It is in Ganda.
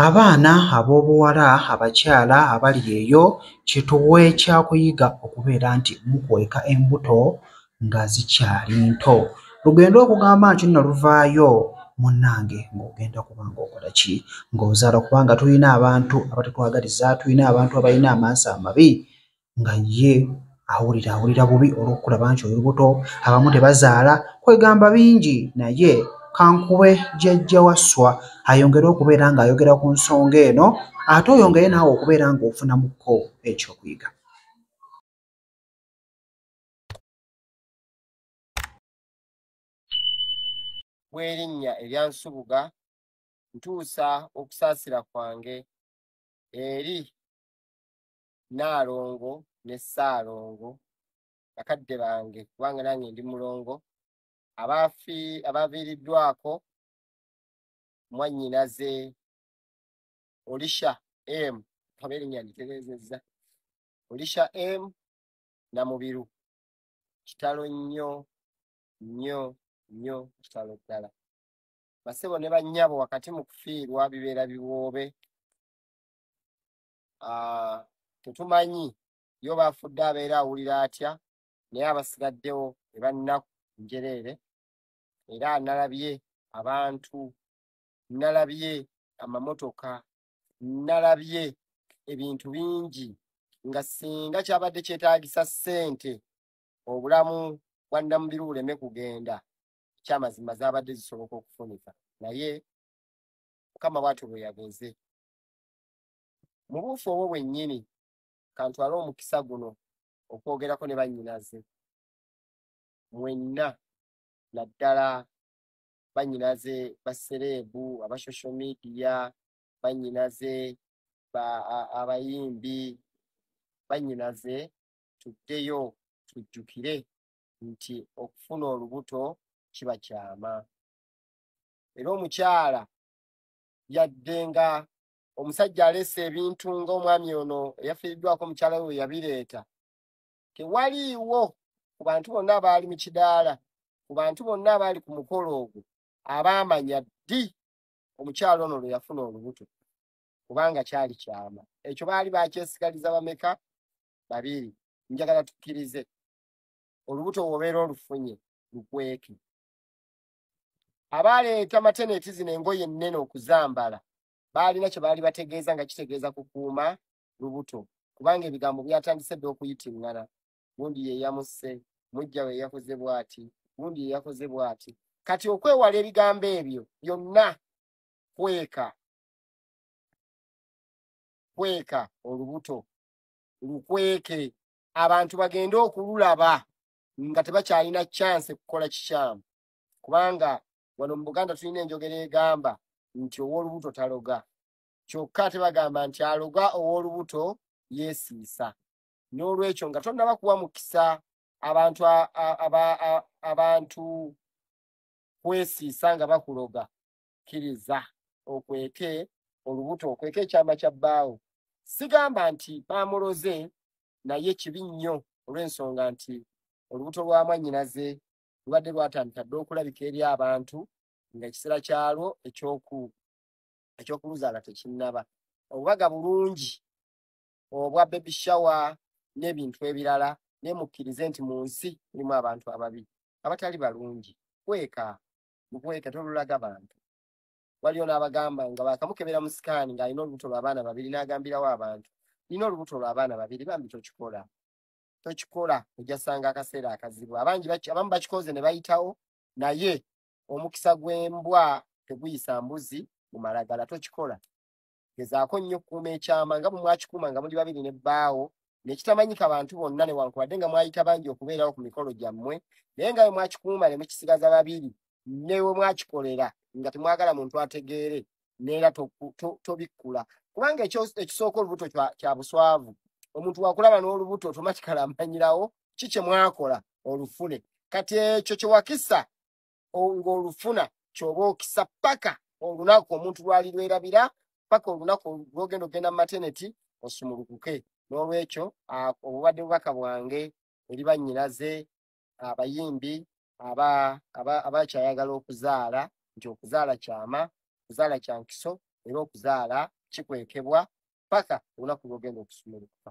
Abaana ab'obuwala, abakyala abali eyo, kituwe kyakuyiga okubeera nti mukweka embuto nga zikyali nto. Lugende okugamba nti nno luvaayo munnange ng'ogenda kuba ng'okola ki, ng'ozaala, kubanga tulina abantu abatatwagaliza, tulina abantu abalina amaaso amabi nga ye awulira awulira bubi olw'okulaba nti oli lubuto, abamu tebazaala, kwegamba bingi. Naye kankube jjajja Wasswa ayongere okubeera ng'ayogera ku nsonga eno, ate oyongere naawe okubeera ng'ofunamukko ekyokuyiga. Bw'erinnya erya Nsubuga, ntuusa okusaasira kwange eri Nnaalongo ne Ssaalongo, bakadde bange, kubanga nange ndi mulongo, abaviiriddwako mwannyinaze Olisha M, oba erinnya nditereezezza, Olisha M Namubiru. Kitalo nnyo nnyo nnyo, kitalo ddala. Basebo ne bannyabo, wakati mu kufiirwa bibeera biwoobe. Tetumanyi yo baafudde abeera awulira atya, naye abasigaddewo ebannaku njereere. Era nalabye abantu, nalabye amamotoka, nalabye ebintu bingi nga singa kyabadde kyetaagisa ssente obulamu bwa Namubiru buleme kugenda, ekyamazima zaabadde zisoboka okufunika, naye Mukama bw'atyo bwe yagoze. Mu buufu obwo bwennyini, kantwale omukisa guno okwogerako ne bannyinaze mwenna, naddala bannyinaze ba sereebu aba social media, bannyinaze abayimbi, bannyinaze, tuddeyo tujjukire nti okufuna olubuto kiba kyama. Era omukyala yadde nga omusajja aleese ebintu ng'omwami ono eyafiiriddwako omukyala we yabireeta, tewaliiwo ku bantu bonna abaali mu kidaala, ku bantu bonna abaali ku mukolo ogwo abaamanya ddi omukyala ono lwe yafuna olubuto, kubanga kyali kyama. Ekyo baali bakyesigaliza bameka? Babiri. Njagala tukkirize olubuto bw'obeera olufunye lukweke. Abaaleeta mateneti zino engoye ennene okuzambala baalina kye baali bategeeza, nga kitegeeza kukuuma lubuto, kubanga ebigambo byatandise dda okuyitiŋŋana. Gundi ye yamusse, mujja we yakoze bw'ati, gundi ye yakoze bw'ati. Kati okwewala ebigambo ebyo byonna, kweka kweka olubuto, lukweke, abantu bagende okululaba nga tebakyalina chance kukola kikyamu, kubanga wano mu Buganda tulina enjogera egamba nti ow'olubuto taloga, kyokka ate bagamba nti aloga ow'olubuto yeesiisa. N'olwekyo nga tonnaba kuwa mukisa abantu abantu kwesiisa nga bakuloga, kkiriza okweke olubuto, okweke ekyama kya bbaawo. Sigamba nti baamuloze, naye kibi nnyo olw'ensonga nti olubuto lwa mwannyinaze lubadde lwatandika dda okulabika eri abantu ng'ekiseera kyalwo eky'okuluzaala tekinnaba. Obubaga bulungi obwa baby shower n'ebintu ebirala, naye mukkirize nti mu nsi mulimu abantu ababi abatali balungi. Kweka, mukweka, tolulaga bantu. Waliyo n'abagamba nga bakamukebera mu sikaani ng'alina olubuto lw'abaana babiri, n'agambirawo abantu, nina olubuto lw'abaana babiri. Bambi tokikola, tokikola, ojja sanga akaseera akazibu. Abangi abamu bakikoze ne bayitawo, naye omukisa gw'embwa teguyisa mbuzi mu malagala. Tokikola. Gezaako nnyo okukuuma ekyama nga bwe mwakikuuma nga muli babiri ne bbaawo, nekitamanyika bantu bonna, newankubadde nga mwayita bangi okubeerawo ku mikolo gyammwe, naye nga bwe mwakikuuma ne mukisigaza babiri, ne we mwakikolera nga temwagala muntu ategeere, neera tobikkula, kubanga ekisooka olubuto kya buswavu. Omuntu wakulaba n'olubuto automatically amanyirawo ki kye mwakola olufune. Kati ekyo kye wakisa ng'olufuna ky'oba okisa paka olunaku omuntu lwali lwerabira, paka olunaku lwogenda okugenda mu maternity osumulukuke. N'olwekyo obubadde bubaka bwange eri bannyinaze abayimbi abakyayagala okuzaala nti okuzaala kyama, okuzaala kya nkiso. Era okuzaala kikwekebwa paka olunaku lwogenda okusumulukuka.